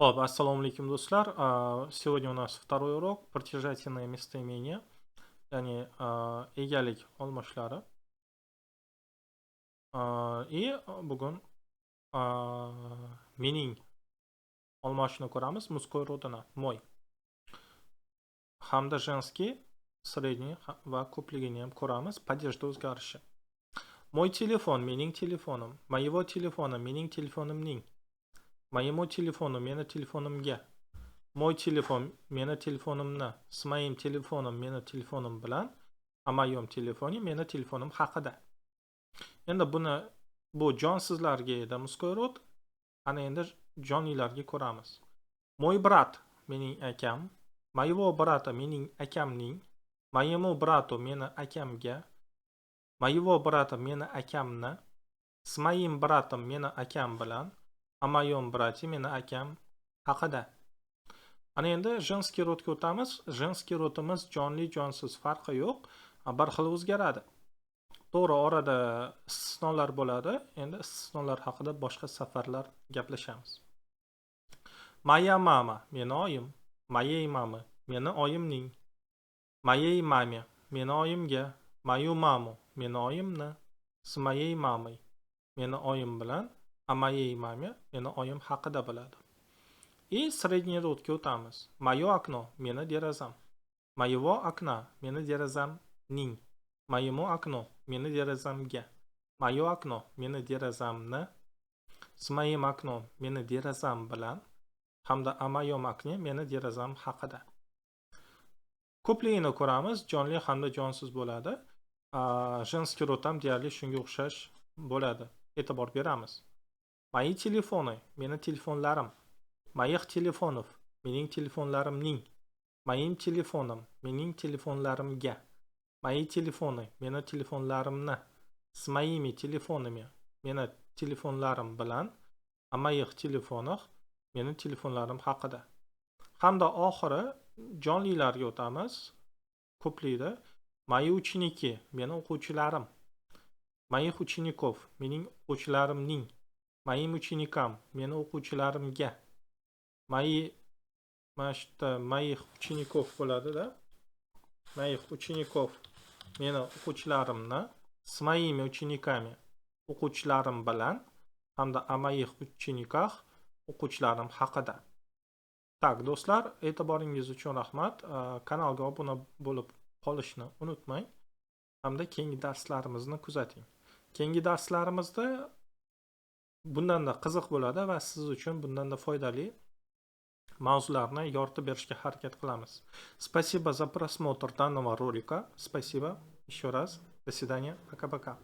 Xo'p, assalomu alaykum, do'stlar. Сегодня у нас второй урок: притяжательное местоимение, ya'ni egalik olmoshlari. И bugun mening olmoshini ko'ramiz, мужской род ini, мой. Hamda женский, средний va ko'pligini ham ko'ramiz, падеж da o'zgarishi. Мой телефон — mening telefonim, моего телефона — mening telefonimning. Моему телефону — meni telefonimga. Мой телефон — meni telefonimni. С моим телефоном — meni telefonim bilan. О моем телефоне — meni telefonim haqida. Endi buni, bu jonsizlarga edi мужской род. Ana endi jonlilarga ko'ramiz. Мой брат — mening akam. Моего брата — mening akamning. Моему брату — meni akamga. Моего брата — meni akamni. С моим братом — meni akam bilan. О моем брате — meni akam haqida. Ana endi женский род ga o'tamiz. Женский род imiz jonli, jonsiz farqi yo'q, bir xil o'zgaradi. To'g'ri, orada istisnolar bo'ladi. Endi istisnolar haqida boshqa safarlar gaplashamiz. Моя мама — meni oyim, моей мамы — meni oyimning, моей маме — meni oyimga, мою маму — meni oyimni, с моей мамой — meni oyim bilan, о моей маме — meni oyim haqida bo'ladi. И средний род ga o'tamiz. Мое окно — meni derazam. Моего окна — meni derazamning. Моему окну — meni derazamga. Мое окно — meni derazamni. С моим окном — meni derazam bilan hamda о моем окне — meni derazam haqida. Ko'pligini ko'ramiz, jonli hamda jonsiz bo'ladi. Женский род ham deyarli shunga o'xshash bo'ladi. E'tibor beramiz. Мои телефоны — meni telefonlarim. Моих телефонов — mening telefonlarimning. Моим телефонам — mening telefonlarimga. Мои телефоны — meni telefonlarimni. С моими телефонами — meni telefonlarim bilan. О моих телефонах — meni telefonlarim haqida. Hamda oxiri jonlilarga o'tamiz. Ko'plikda. Мои ученики — meni o'quvchilarim. Моих учеников — mening o'quvchilarimning. Моим ученикам — meni o'quvchilarimga. Мои, mana shu yerda моих учеников bo'ladi-da. Моих учеников — meni o'quvchilarimni, с моими учениками — o'quvchilarim bilan hamda о моих учениках — o'quvchilarim haqida. Так, do'stlar, e'tiboringiz uchun rahmat. Kanalga obuna bo'lib qolishni unutmang hamda keyingi darslarimizni kuzating. Keyingi darslarimizda bundanda qiziq bo'ladi va siz uchun bundanda foydali mavzularni yoritib berishga harakat qilamiz. Спасибо за просмотр данного ролика. Спасибо еще раз. До свидания. Пока-пока.